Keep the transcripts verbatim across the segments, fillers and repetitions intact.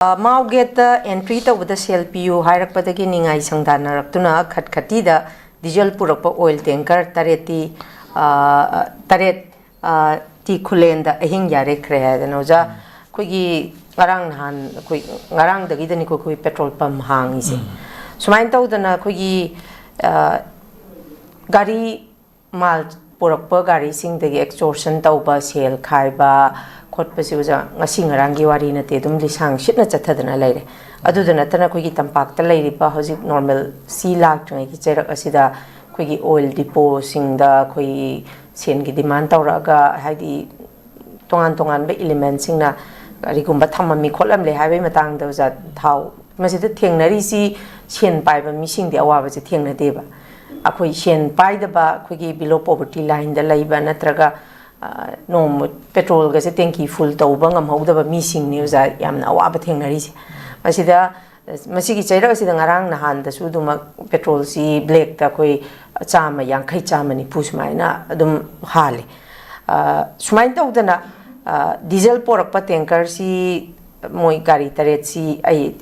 ꯃꯥꯎ ꯒꯦꯠꯇ entry ꯇꯧꯕꯗ ꯁꯦꯜ ꯄꯤꯌꯨ ꯍꯥꯏꯔꯛꯄꯗꯒꯤ ꯅꯤꯡꯉꯥꯏ ꯁꯪꯗꯥꯅꯔꯛꯇꯨꯅ ꯈꯠꯈꯇꯤꯗ ꯗꯤꯖꯜ ꯄꯨꯔꯛꯄ ꯑꯣꯏꯜ ꯇꯦꯡꯀꯔ ꯇꯔꯦꯠꯇꯤ, ꯑ, ꯇꯔꯦꯠ, ꯑ, ꯇꯤ ꯈꯨꯂꯦꯟꯗ ꯑꯍꯤꯡ ꯌꯥꯔꯦꯛꯈ꯭ꯔꯦ ꯍꯥꯏꯗꯅ ꯑꯣꯖꯥ꯫ ꯑꯩꯈꯣꯏꯒꯤ ꯉꯔꯥꯡ ꯅꯍꯥꯟ ꯑꯩꯈꯣꯏ ꯉꯔꯥꯡꯗꯒꯤꯗꯅꯤꯀꯣ ꯑꯩꯈꯣꯏ ꯄꯦꯇ꯭ꯔꯣꯜ ꯄꯝ ꯍꯥꯡꯉꯤꯁꯦ꯫ ꯁꯨꯃꯥꯏꯅ ꯇꯧꯗꯅ ꯑꯩꯈꯣꯏꯒꯤ, ꯑ, ꯒꯥꯔꯤ ꯃꯥꯜ ꯄꯨꯔꯛꯄ ꯒꯥꯔꯤꯁꯤꯡꯗꯒꯤ ꯑꯦꯛꯁꯇꯣꯔꯁꯟ ꯇꯧꯕ, ꯁꯦꯜ ꯈꯥꯏꯕ ꯈꯣꯠꯄꯁꯤ ꯑꯣꯖꯥ ꯉꯁꯤ ꯉꯔꯥꯡꯒꯤ ꯋꯥꯔꯤ ꯅꯠꯇꯦ, ꯑꯗꯨꯝ ꯂꯤꯁꯥꯡ ꯁꯤꯠꯅ ꯆꯠꯊꯗꯅ ꯂꯩꯔꯦ꯫ ꯑꯗꯨꯗ ꯅꯠꯇꯅ ꯑꯩꯈꯣꯏꯒꯤ ꯇꯝꯄꯥꯛꯇ ꯂꯩꯔꯤꯕ ꯍꯧꯖꯤꯛ ꯅꯣꯔꯃꯦꯜ ꯁꯤ ꯂꯥꯛꯇ꯭ꯔꯤꯉꯩꯒꯤ ꯆꯩꯔꯛ ꯑꯁꯤꯗ ꯑꯩꯈꯣꯏꯒꯤ ꯑꯣꯏꯜ ꯗꯤꯄꯣꯁꯤꯡꯗ ꯑꯩꯈꯣꯏꯒꯤ ꯁꯦꯟꯒꯤ ꯗꯤꯃꯥꯟ ꯇꯧꯔꯛꯑꯒ, ꯍꯥꯏꯗꯤ ꯇꯣꯉꯥꯟ ꯇꯣꯉꯥꯟꯕ ꯏꯂꯤꯃꯦꯟꯁꯤꯡꯅ ꯀꯔꯤꯒꯨꯝꯕ ꯊꯝꯃꯝꯃꯤ ꯈꯣꯠꯂꯝꯂꯦ ꯍꯥꯏꯕꯒꯤ ꯃꯇꯥꯡꯗ ꯑꯣꯖꯥ ꯊꯥꯎ ꯃꯁꯤꯗ ꯊꯦꯡꯅꯔꯤꯁꯤ, ꯁꯦꯟ ꯄꯥꯏꯕ ꯃꯤꯁꯤꯡꯗꯤ ꯑꯋꯥꯕꯁꯦ ꯊꯦꯡꯅꯗꯦꯕ꯫ ꯑꯩꯈꯣꯏ ꯁꯦꯟ ꯄꯥꯏꯗꯕ, ꯑꯩꯈꯣꯏꯒꯤ below poverty line ꯗ ꯂꯩꯕ ꯅꯠꯇ꯭ꯔꯒ, ꯑ, ꯅꯣꯡꯃ ꯄꯦꯇ꯭ꯔꯣꯜꯒꯁꯦ ꯇꯦꯡꯀꯤ ꯐꯨꯜ ꯇꯧꯕ ꯉꯝꯍꯧꯗꯕ ꯃꯤꯁꯤꯡꯅꯤ ꯑꯣꯖꯥ ꯌꯥꯝꯅ ꯑꯋꯥꯕ ꯊꯦꯡꯅꯔꯤꯁꯦ꯫ ꯃꯁꯤꯗ, ꯃꯁꯤꯒꯤ ꯆꯩꯔꯛ ꯑꯁꯤꯗ ꯉꯔꯥꯡ ꯅꯍꯥꯟꯗꯁꯨ ꯑꯗꯨꯃꯛ ꯄꯦꯇ꯭ꯔꯣꯜꯁꯤ ꯕ꯭ꯂꯦꯛꯇ ꯑꯩꯈꯣꯏ ꯆꯥꯝꯃ ꯌꯥꯡꯈꯩ, ꯆꯥꯝꯃ ꯅꯤꯐꯨ ꯁꯨꯃꯥꯏꯅ ꯑꯗꯨꯝ ꯍꯥꯜꯂꯦ꯫ ꯑ, ꯁꯨꯃꯥꯏꯅ ꯇꯧꯗꯅ, ꯑ, ꯗꯤꯖꯜ ꯄꯣꯔꯛꯄ ꯇꯦꯡꯀꯔꯁꯤ ꯃꯣꯏ ꯒꯥꯔꯤ ꯇꯔꯦꯠꯁꯤ ꯑꯩ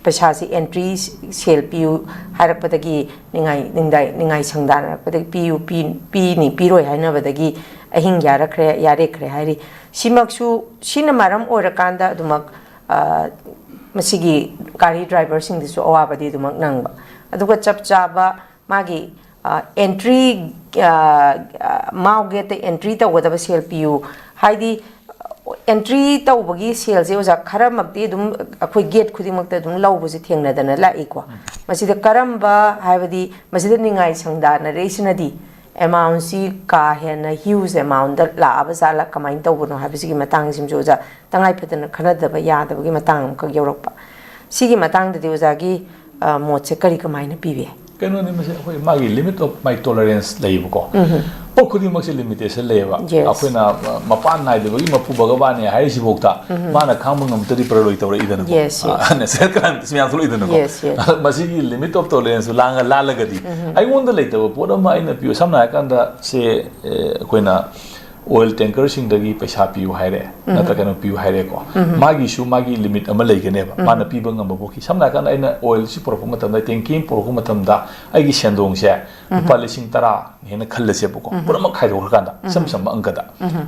ꯄꯩꯁꯥꯁꯤ ꯑꯦꯟꯇ꯭ꯔꯤ ꯁꯦꯜ ꯄꯤꯌꯨ ꯍꯥꯏꯔꯛꯄꯗꯒꯤ ꯅꯤꯡꯉꯥꯏ, ꯅꯤꯡꯗꯥꯏ-, ꯅꯤꯡꯉꯥꯏ ꯁꯪꯗꯥꯅꯔꯛꯄꯗꯒꯤ ꯄꯤꯌꯨ, ꯄꯤ-, ꯄꯤꯅꯤ, ꯄꯤꯔꯣꯏ ꯍꯥꯏꯅꯕꯗꯒꯤ ꯑꯍꯤꯡ ꯌꯥꯔꯛꯈ꯭ꯔꯦ, ꯌꯥꯔꯦꯈ꯭ꯔꯦ ꯍꯥꯏꯔꯤ꯫ ꯁꯤꯃꯛꯁꯨ, ꯁꯤꯅ ꯃꯔꯝ ꯑꯣꯏꯔꯀꯥꯟꯗ ꯑꯗꯨꯃꯛ, ꯑ, ꯃꯁꯤꯒꯤ ꯒꯥꯔꯤ ꯗ꯭ꯔꯥꯏꯚꯔꯁꯤꯡꯗꯁꯨ ꯑꯋꯥꯕꯗꯤ ꯑꯗꯨꯃꯛ ꯅꯪꯕ꯫ ꯑꯗꯨꯒ ꯆꯞ ꯆꯥꯕ ꯃꯥꯒꯤ, ꯑ, ꯑꯦꯟꯇ꯭ꯔꯤ, ꯑ, ꯑ, ꯃꯥꯎ ꯒꯦꯠꯇ ꯑꯦꯟꯇ꯭ꯔꯤ ꯇꯧꯒꯗꯕ ꯁꯦꯜ ꯄꯤꯌꯨ ꯍꯥꯏꯗꯤ, ꯑꯦꯟꯇ꯭ꯔꯤ ꯇꯧꯕꯒꯤ ꯁꯦꯜꯁꯦ ꯑꯣꯖꯥ ꯈꯔꯃꯛꯇꯤ ꯑꯗꯨꯝ ꯑꯩꯈꯣꯏ ꯒꯦꯠ ꯈꯨꯗꯤꯡꯃꯛꯇ ꯑꯗꯨꯝ ꯂꯧꯕꯁꯦ ꯊꯦꯡꯅꯗꯅ ꯂꯥꯛꯏꯀꯣ꯫ ꯃꯁꯤꯗ ꯀꯔꯝꯕ, ꯍꯥꯏꯕꯗꯤ ꯃꯁꯤꯗ ꯅꯤꯡꯉꯥꯏ ꯁꯪꯗꯥꯅꯔꯛꯏꯁꯤꯅꯗꯤ ꯑꯦꯃꯥꯎꯟꯁꯤ ꯀꯥ ꯍꯦꯟꯅ ꯍ꯭ꯌꯨꯖ ꯑꯦꯃꯥꯎꯟꯗ ꯂꯥꯛꯑꯕ ꯖꯥꯠꯂꯥ, ꯀꯃꯥꯏꯅ ꯇꯧꯕꯅꯣ ꯍꯥꯏꯕꯁꯤꯒꯤ ꯃꯇꯥꯡꯁꯤꯃꯁꯨ ꯑꯣꯖꯥ ꯇꯉꯥꯏ ꯐꯗꯅ ꯈꯟꯅꯗꯕ ꯌꯥꯗꯕꯒꯤ ꯃꯇꯥꯡ ꯑꯃꯈꯛ ꯌꯧꯔꯛꯄ꯫ ꯁꯤꯒꯤ ꯃꯇꯥꯡꯗꯗꯤ ꯑꯣꯖꯥꯒꯤ, ꯑ, ꯃꯣꯠꯁꯦ ꯀꯔꯤ ꯀꯃꯥꯏꯅ ꯄꯤꯕꯤ? ꯀꯩꯅꯣꯅꯤ, ꯃꯁꯤ ꯑꯩꯈꯣꯏ ꯃꯥꯒꯤ limit of my tolerance ꯂꯩꯌꯦꯕꯀꯣ꯫ ꯄꯣꯠ ꯈꯨꯗꯤꯡꯃꯛꯁꯦ limitation ꯂꯩꯌꯦꯕ꯫ Yes. ꯑꯩꯈꯣꯏꯅ, ꯑ, ꯃꯄꯥꯟ ꯅꯥꯏꯗꯕꯒꯤ ꯃꯄꯨ ꯚꯒꯕꯥꯟꯅꯦ ꯍꯥꯏꯔꯤꯁꯤꯐꯥꯎꯗ ꯃꯥꯅ ꯈꯥꯡꯕ ꯉꯝꯗ꯭ꯔꯗꯤ ꯄ꯭ꯔꯂꯣꯏ ꯇꯧꯔꯛꯏꯗꯅꯀꯣ꯫ Yes, yes. ꯑ, natural calamity ꯃꯌꯥꯝ ꯊꯣꯛꯂꯛꯏꯗꯅꯀꯣ꯫ Yes, yes. ꯃꯁꯤꯒꯤ limit of tolerance ꯁꯨ ꯂꯥꯡꯉ ꯂꯥꯜꯂꯒꯗꯤ ꯑꯩꯉꯣꯟꯗ ꯂꯩꯇꯕ ꯄꯣꯠ ꯑꯃ ꯑꯩꯅ ꯄꯤꯌꯨ, ꯁꯝꯅ ꯍꯥꯏꯔꯀꯥꯟꯗ ꯁꯦ, ꯑꯦ, ꯑꯩꯈꯣꯏꯅ ꯑꯣꯏꯜ ꯇꯦꯡꯀꯔꯁꯤꯡꯗꯒꯤ ꯄꯩꯁꯥ ꯄꯤꯌꯨ ꯍꯥꯏꯔꯦ, ꯅꯠꯇ꯭ꯔꯒ ꯀꯩꯅꯣ ꯄꯤꯌꯨ ꯍꯥꯏꯔꯦꯀꯣ, ꯃꯥꯒꯤꯁꯨ ꯃꯥꯒꯤ ꯂꯤꯃꯤꯠ ꯑꯃ ꯂꯩꯒꯅꯦꯕ, ꯃꯥꯅ ꯄꯤꯕ ꯉꯝꯕ ꯄꯣꯠꯀꯤ꯫ ꯁꯝꯅ ꯍꯥꯏꯔꯀꯥꯟꯗ ꯑꯩꯅ ꯑꯣꯏꯜꯁꯤ ꯄꯨꯔꯛꯄ ꯃꯇꯝꯗ, ꯇꯦꯡꯀꯤ ꯑꯃ ꯄꯨꯔꯛꯄ ꯃꯇꯝꯗ ꯑꯩꯒꯤ ꯁꯦꯟꯗꯣꯡꯁꯦ ꯂꯨꯄꯥ ꯂꯤꯁꯤꯡ ꯇꯔꯥ ꯍꯦꯟꯅ ꯈꯜꯂꯁꯦꯕꯀꯣ, ꯄꯨꯝꯅꯃꯛ ꯈꯥꯏꯗꯣꯛꯈ꯭ꯔꯀꯥꯟꯗ ꯏꯆꯝ ꯆꯝꯕ ꯑꯪꯀꯗ꯫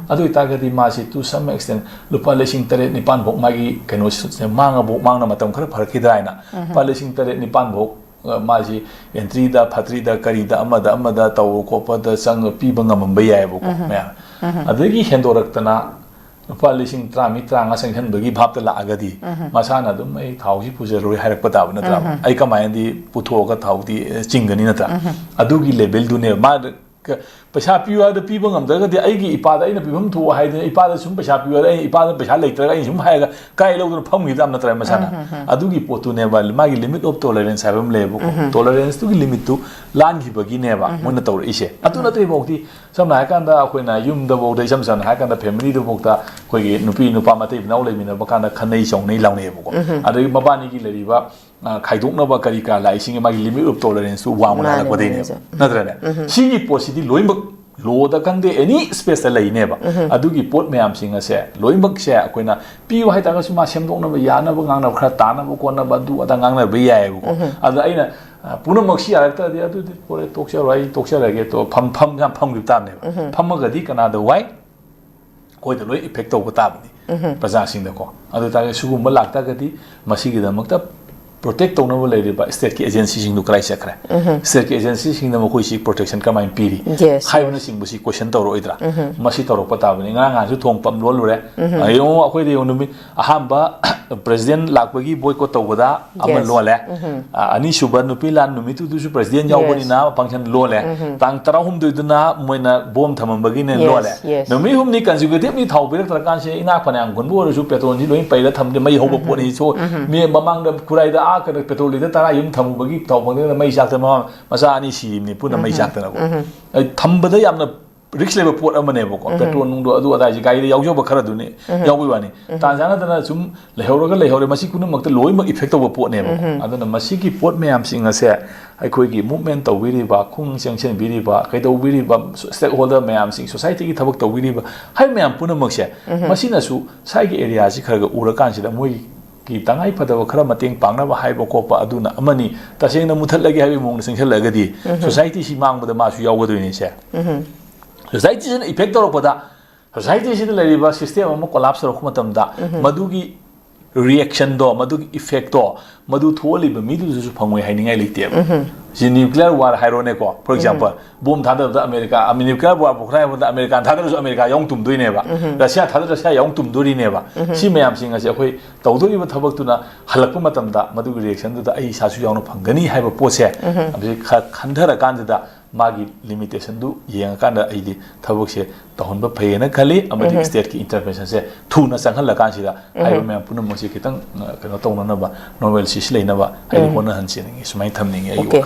ꯑꯗꯨ ꯑꯣꯏꯇꯥꯔꯒꯗꯤ ꯃꯥꯁꯤ to some extent ꯂꯨꯄꯥ ꯂꯤꯁꯤꯡ ꯇꯔꯦꯠ ꯅꯤꯄꯥꯟ ꯐꯥꯎ ꯃꯥꯒꯤ ꯀꯩꯅꯣꯁꯦ ꯃꯥꯡꯉꯕꯣ, ꯃꯥꯡꯅ ꯃꯇꯝ ꯈꯔ ꯐꯔꯛꯈꯤꯗ꯭ꯔꯥ ꯍꯥꯏꯅ ꯂꯨꯄꯥ ꯂꯤꯁꯤꯡ ꯇꯔꯦꯠ ꯅꯤꯄꯥꯟ ꯐꯥꯎ ꯑ, ꯃꯥꯁꯤ ꯑꯦꯟꯇ꯭ꯔꯤꯗ ꯐꯠꯇ꯭ꯔꯤꯗ ꯀꯔꯤꯗ ꯑꯃꯗ ꯑꯃꯗ ꯇꯧꯕ ꯈꯣꯠꯄꯗ ꯆꯪꯉ ꯄꯤꯕ ꯉꯝꯃꯝꯕ ꯌꯥꯏꯑꯕꯀꯣ ꯃꯌꯥꯝ꯫ ꯑꯗꯒꯤ ꯍꯦꯟꯗꯣꯔꯛꯇꯅ ꯂꯨꯄꯥ ꯂꯤꯁꯤꯡ ꯇꯔꯥꯃꯔꯤ ꯇꯔꯥꯃꯉꯥ ꯆꯪꯁꯤꯟꯕꯒꯤ ꯚꯥꯞꯇ ꯂꯥꯛꯑꯒꯗꯤ ꯃꯁꯥꯅ ꯑꯗꯨꯝ ꯑꯩ ꯊꯥꯎꯁꯤ ꯄꯨꯖꯔꯔꯣꯏ ꯍꯥꯏꯔꯛꯄ ꯇꯥꯕ ꯅꯠꯇ꯭ꯔꯥ? ꯑꯩ ꯀꯃꯥꯏꯅꯗꯤ ꯄꯨꯊꯣꯛꯑꯒ ꯊꯥꯎꯗꯤ ꯑ, ꯆꯤꯡꯒꯅꯤ ꯅꯠꯇ꯭ꯔꯥ? ꯑꯗꯨꯒꯤ ꯂꯦꯚꯦꯜꯗꯨꯅꯦꯕ ꯃꯥ ꯄꯩꯁꯥ ꯄꯤꯌꯨ ꯍꯥꯏꯕꯗ ꯄꯤꯕ ꯉꯝꯗ꯭ꯔꯒꯗꯤ ꯑꯩꯒꯤ ꯏꯄꯥꯗ ꯑꯩꯅ ꯄꯤꯐꯝ ꯊꯣꯛꯑꯣ ꯍꯥꯏꯗꯅ ꯏꯄꯥꯗ ꯁꯨꯝ ꯄꯩꯁꯥ ꯄꯤꯌꯨ ꯍꯥꯏꯗꯅ ꯑꯩ ꯏꯄꯥꯗ ꯄꯩꯁꯥ ꯂꯩꯇ꯭ꯔꯒ ꯑꯩꯅ ꯁꯨꯝ ꯍꯥꯏꯔꯒ ꯀꯥꯏ ꯂꯧꯗꯅ ꯐꯝꯈꯤꯗꯕ ꯅꯠꯇ꯭ꯔꯥ ꯃꯁꯥꯅ? ꯑꯗꯨꯒꯤ ꯄꯣꯠꯇꯨꯅꯦꯕ ꯃꯥꯒꯤ limit of tolerance ꯍꯥꯏꯕ ꯑꯃ ꯂꯩꯌꯦꯕꯀꯣ꯫ ꯇꯣꯂꯔꯦꯟꯁꯇꯨꯒꯤ ꯂꯤꯃꯤꯠꯇꯨ ꯂꯥꯟꯈꯤꯕꯒꯤꯅꯦꯕ ꯃꯣꯏꯅ ꯇꯧꯔꯛꯏꯁꯦ꯫ ꯑꯗꯨ ꯅꯠꯇ꯭ꯔꯤꯐꯥꯎꯗꯤ ꯁꯝꯅ ꯍꯥꯏꯔꯀꯥꯟꯗ ꯑꯩꯈꯣꯏꯅ ꯌꯨꯝꯗꯐꯥꯎꯗ ꯏꯁꯝ ꯁꯝꯅ ꯍꯥꯏꯔꯀꯥꯟꯗ ꯐꯦꯃꯤꯂꯤꯗꯐꯥꯎꯗ ꯑꯩꯈꯣꯏꯒꯤ ꯅꯨꯄꯤ ꯅꯨꯄꯥ ꯃꯇꯩ ꯃꯅꯥꯎ ꯂꯩꯃꯤꯟꯅꯕ ꯀꯥꯟꯗ ꯈꯟꯅꯩ ꯆꯧꯅꯩ ꯂꯥꯎꯅꯩꯌꯦꯕꯀꯣ꯫ ꯑꯗꯒꯤ ꯃꯕꯥꯅꯤꯒꯤ ꯂꯩꯔꯤꯕ ꯑ, ꯈꯥꯏꯗꯣꯛꯅꯕ ꯀꯔꯤ ꯀꯔꯥ ꯂꯥꯛꯏꯁꯤꯡꯒꯤ ꯃꯥꯒꯤ limit of tolerance ꯇꯨ ꯋꯥꯡꯃ ꯃꯥꯅꯦ, ꯂꯥꯜꯂꯛꯄꯗꯩꯅꯦꯕ꯫ ꯃꯥꯅꯦ꯫ ꯅꯠꯇ꯭ꯔꯅꯦ? ꯁꯤꯒꯤ ꯄꯣꯠꯁꯤꯗꯤ ꯂꯣꯏꯅꯃꯛ ꯂꯣꯗ ꯈꯪꯗꯦ, ꯑꯦꯅꯤ ꯁ꯭ꯄꯦꯁꯇ ꯂꯩꯅꯦꯕ꯫ ꯑꯗꯨꯒꯤ ꯄꯣꯠ ꯃꯌꯥꯝꯁꯤꯡ ꯑꯁꯦ ꯂꯣꯏꯅꯃꯛꯁꯦ ꯑꯩꯈꯣꯏꯅ ꯄꯤꯌꯨ ꯍꯥꯏꯇꯥꯔꯒꯁꯨ ꯃꯥ ꯁꯦꯝꯗꯣꯛꯅꯕ ꯌꯥꯅꯕ ꯉꯥꯡꯅꯕ ꯈꯔ ꯇꯥꯅꯕ ꯈꯣꯠꯅꯕ ꯑꯗꯨ ꯑꯗꯥ ꯉꯥꯡꯅꯕ ꯌꯥꯏꯑꯕꯀꯣ꯫ ꯑꯗ ꯑꯩꯅ ꯑ, ꯄꯨꯝꯅꯃꯛꯁꯤ ꯌꯥꯔꯛꯇ꯭ꯔꯗꯤ ꯑꯗꯨꯗꯤ ꯄꯣꯔꯦ, ꯇꯣꯛꯆꯔꯣ, ꯑꯩ ꯇꯣꯛꯆꯔꯒꯦ ꯇꯣ ꯐꯝ ꯐꯝ ꯌꯥꯝ ꯐꯝꯈꯤꯕ ꯇꯥꯕꯅꯦꯕ꯫ ꯐꯝꯃꯒꯗꯤ ꯀꯅꯥꯗ ꯋꯥꯏ? ꯑꯩꯈꯣꯏꯗ ꯂꯣꯏ effect ꯇꯧꯕ ꯇꯥꯕꯅꯤ ꯄ꯭ꯔꯖꯥꯁꯤꯡꯗꯀꯣ꯫ ꯑꯗꯨ ꯑꯣꯏꯇꯥꯔꯒꯗꯤ ꯁꯤꯒꯨꯝꯕ ꯂꯥꯛꯇꯥꯔꯒꯗꯤ ꯃꯁꯤꯒꯤꯗꯃꯛꯇ protect ꯇꯧꯅꯕ ꯂꯩꯔꯤꯕ stateꯀꯤ agencyꯁꯤꯡꯗꯨ ꯀꯗꯥꯏ ꯆꯠꯈ꯭ꯔꯦ? Stateꯀꯤ agencyꯁꯤꯡꯅ ꯃꯈꯣꯏꯁꯤ protection ꯀꯃꯥꯏꯅ ꯄꯤꯔꯤ? Yes, yes. ꯍꯥꯏꯕꯅꯆꯤꯡꯕꯁꯤ question ꯇꯧꯔꯛꯑꯣꯏꯗ꯭ꯔꯥ? ꯃꯁꯤ ꯇꯧꯔꯛꯄ ꯇꯥꯕꯅꯤ꯫ ꯉꯔꯥꯡ ꯅꯍꯥꯟꯁꯨ ꯊꯣꯡ ꯄꯝ ꯂꯣꯜꯂꯨꯔꯦ꯫ ꯑ, ꯌꯦꯡꯉꯣ, ꯑꯩꯈꯣꯏꯗ ꯌꯦꯡꯉꯣ, ꯅꯨꯃꯤꯠ ꯑꯍꯥꯟꯕ president ꯂꯥꯛꯄꯒꯤ boycott ꯇꯧꯕꯗ ꯑꯃ Yes. ꯂꯣꯜꯂꯦ꯫ ꯑ, ꯑꯅꯤꯁꯨꯕ ꯅꯨꯄꯤ ꯂꯥꯟ ꯅꯨꯃꯤꯠꯇꯨꯗꯁꯨ president Yes. ꯌꯥꯎꯕꯅꯤꯅ function ꯂꯣꯜꯂꯦ꯫ ꯇꯥꯡ ꯇꯔꯥꯍꯨꯝꯗꯣꯏꯗꯨꯅ ꯃꯣꯏꯅ bomb ꯊꯝꯃꯝꯕꯒꯤꯅꯦ Yes, ꯂꯣꯜꯂꯦ꯫ Yes. ꯅꯨꯃꯤꯠ ꯍꯨꯝꯅꯤ consecutively ꯊꯥꯎ ꯄꯤꯔꯛꯇ꯭ꯔꯀꯥꯟꯁꯤꯗ ꯏꯅꯥꯛ ꯐꯅꯌꯥꯝ ꯈꯨꯟꯕ ꯑꯣꯏꯔꯁꯨ petrolꯁꯤ ꯂꯣꯏ ꯄꯩꯔ ꯊꯝꯗꯦ, ꯃꯩ ꯍꯧꯕ ꯄꯣꯠꯅꯤ꯫ ꯁꯣ, ꯃꯤ ꯃꯃꯥꯡꯗ ꯈꯨꯔꯥꯏꯗ ꯑꯥ ꯀꯩꯅꯣ petrol litre ꯇꯔꯥ ꯌꯨꯝ ꯊꯝꯃꯨꯕꯒꯤ ꯊꯥꯎ ꯐꯪꯗꯗꯅ ꯃꯩ ꯆꯥꯛꯇꯅ ꯃꯃꯥ ꯃꯆꯥ ꯑꯅꯤ ꯁꯤꯔꯤꯕꯅꯤ ꯄꯨꯟꯅ ꯃꯩ ꯆꯥꯛꯇꯅꯀꯣ꯫ ꯑꯩ ꯊꯝꯕꯗ ꯌꯥꯝꯅ ꯔꯤꯛꯁ ꯂꯩꯕ ꯄꯣꯠ ꯑꯃꯅꯦꯕꯀꯣ꯫ ꯄꯦꯇ꯭ꯔꯣꯜ ꯅꯨꯡꯗꯣ ꯑꯗꯨ ꯑꯗꯥꯏꯁꯦ ꯒꯥꯔꯤꯗ ꯌꯥꯎꯖꯕ ꯈꯔꯗꯨꯅꯤ, ꯌꯥꯎꯕꯒꯤ ꯋꯥꯅꯤ꯫ ꯇꯥꯟ ꯆꯥꯟꯅꯗꯅ ꯁꯨꯝ ꯂꯩꯍꯧꯔꯒ ꯂꯩꯍꯧꯔꯦ, ꯃꯁꯤ ꯄꯨꯝꯅꯃꯛꯇ ꯂꯣꯏꯅꯃꯛ ꯏꯐꯦꯛ ꯇꯧꯕ ꯄꯣꯠꯅꯦꯕꯀꯣ꯫ ꯑꯗꯨꯅ ꯃꯁꯤꯒꯤ ꯄꯣꯠ ꯃꯌꯥꯝꯁꯤꯡ ꯑꯁꯦ ꯑꯩꯈꯣꯏꯒꯤ ꯃꯨꯞꯃꯦꯟ ꯇꯧꯕꯤꯔꯤꯕ, ꯈꯣꯡ ꯆꯪꯁꯤꯟꯕꯤꯔꯤꯕ, ꯀꯩꯗꯧꯕꯤꯔꯤꯕ, ꯁ꯭ꯇꯦꯛ ꯍꯣꯜꯗꯔ ꯃꯌꯥꯝꯁꯤꯡ, ꯁꯣꯁꯥꯏꯇꯤꯒꯤ ꯊꯕꯛ ꯇꯧꯕꯤꯔꯤꯕ ꯍꯥꯏꯕ ꯃꯌꯥꯝ ꯄꯨꯝꯅꯃꯛꯁꯦ, ꯃꯁꯤꯅꯁꯨ ꯁ꯭ꯋꯥꯏꯒꯤ ꯑꯦꯔꯤꯌꯥꯁꯤ ꯈꯔ ꯈꯔ ꯎꯔꯀꯥꯟꯁꯤꯗ ꯃꯣꯏꯒꯤ ꯇꯉꯥꯏ ꯐꯗꯕ ꯈꯔ ꯃꯇꯦꯡ ꯄꯥꯡꯅꯕ ꯍꯥꯏꯕ ꯈꯣꯠꯄ ꯑꯗꯨꯅ ꯑꯃꯅꯤ꯫ ꯇꯁꯦꯡꯅ ꯃꯨꯊꯠꯂꯒꯦ ꯍꯥꯏꯕꯒꯤ ꯃꯑꯣꯡꯗ ꯆꯪꯁꯤꯜꯂꯒꯗꯤ ꯁꯣꯁꯥꯏꯇꯤꯁꯤ ꯃꯥꯡꯕꯗ ꯃꯥꯁꯨ ꯌꯥꯎꯒꯗꯣꯏꯅꯤꯁꯦ꯫ ꯁꯣꯁꯥꯏꯇꯤꯁꯤꯅ ꯏꯐꯦꯛ ꯇꯧꯔꯛꯄꯗ, ꯁꯣꯁꯥꯏꯇꯤꯁꯤꯗ ꯂꯩꯔꯤꯕ ꯁꯤꯁꯇꯦꯝ ꯑꯃ ꯀꯣꯂꯥꯞꯁ ꯇꯧꯔꯛꯄ ꯃꯇꯝꯗ ꯃꯗꯨꯒꯤ ꯔꯤꯌꯦꯛꯁꯟꯗꯣ, ꯃꯗꯨꯒꯤ ꯏꯐꯦꯛꯇꯣ, ꯃꯗꯨ ꯊꯣꯛꯍꯜꯂꯤꯕ ꯃꯤꯗꯨꯗꯁꯨ ꯐꯪꯉꯣꯏ ꯍꯥꯏꯅꯤꯡꯉꯥꯏ ꯂꯩꯇꯦꯕ꯫ ꯁꯤ ꯅ꯭ꯌꯨꯀ꯭ꯂꯤꯌꯔ ꯋꯥꯔ ꯍꯥꯏꯔꯣꯅꯦꯀꯣ, ꯐꯣꯔ ꯑꯦꯛꯖꯥꯝꯄꯜ, ꯕꯣꯝ ꯊꯥꯗꯕꯗ ꯑꯃꯦꯔꯤꯀꯥ, ꯅ꯭ꯌꯨꯀ꯭ꯂꯤꯌꯔ ꯋꯥꯔ ꯄꯣꯈꯥꯏꯕꯗ ꯑꯃꯦꯔꯤꯀꯥꯅ ꯊꯥꯗꯔꯁꯨ ꯑꯃꯦꯔꯤꯀꯥ ꯌꯥꯎ ꯇꯨꯝꯗꯣꯏꯅꯦꯕ, ꯔꯁꯤꯌꯥ ꯊꯥꯗꯔꯁꯨ ꯔꯁꯤꯌꯥ ꯌꯥꯎ ꯇꯨꯝꯗꯣꯔꯤꯅꯦꯕ꯫ ꯁꯤ ꯃꯌꯥꯝꯁꯤꯡ ꯑꯁꯦ ꯑꯩꯈꯣꯏ ꯇꯧꯗꯣꯔꯤꯕ ꯊꯕꯛꯇꯨꯅ ꯍꯜꯂꯛꯄ ꯃꯇꯝꯗ ꯃꯗꯨꯒꯤ ꯔꯤꯌꯦꯛꯁꯟꯗꯨꯗ ꯑꯩ ꯏꯁꯥꯁꯨ ꯌꯥꯎꯅ ꯐꯪꯒꯅꯤ ꯍꯥꯏꯕ ꯄꯣꯠꯁꯦ, ꯃꯁꯤ ꯈꯔ ꯈꯟꯊꯔꯀꯥꯟꯁꯤꯗ ꯃꯥꯒꯤ ꯂꯤꯃꯤꯇꯦꯁꯟꯗꯨ ꯌꯦꯡꯉꯀꯥꯟꯗ ꯑꯩꯗꯤ ꯊꯕꯛꯁꯦ ꯇꯧꯍꯟꯕ ꯐꯩꯌꯦꯅ ꯈꯜꯂꯤ꯫ ꯑꯃꯗꯤ ꯁ꯭ꯇꯦꯠꯀꯤ ꯏꯟꯇꯔꯚꯦꯟꯁꯟꯁꯦ ꯊꯨꯅ ꯆꯪꯍꯜꯂꯀꯥꯟꯁꯤꯗ ꯍꯥꯏꯔꯤꯕ ꯃꯌꯥꯝ ꯄꯨꯝꯅꯃꯛꯁꯦ ꯈꯤꯇꯪ, ꯑ, ꯀꯩꯅꯣ ꯇꯧꯅꯅꯕ, ꯅꯣꯔꯃꯦꯜꯁꯤꯁꯤ ꯂꯩꯅꯕ ꯑꯩꯗꯤ ꯍꯣꯠꯅꯍꯟꯁꯦꯅ ꯁꯨꯃꯥꯏꯅ ꯊꯝꯅꯤꯡꯉꯤ ꯑꯩꯒꯤ ꯑꯣꯀꯦ꯫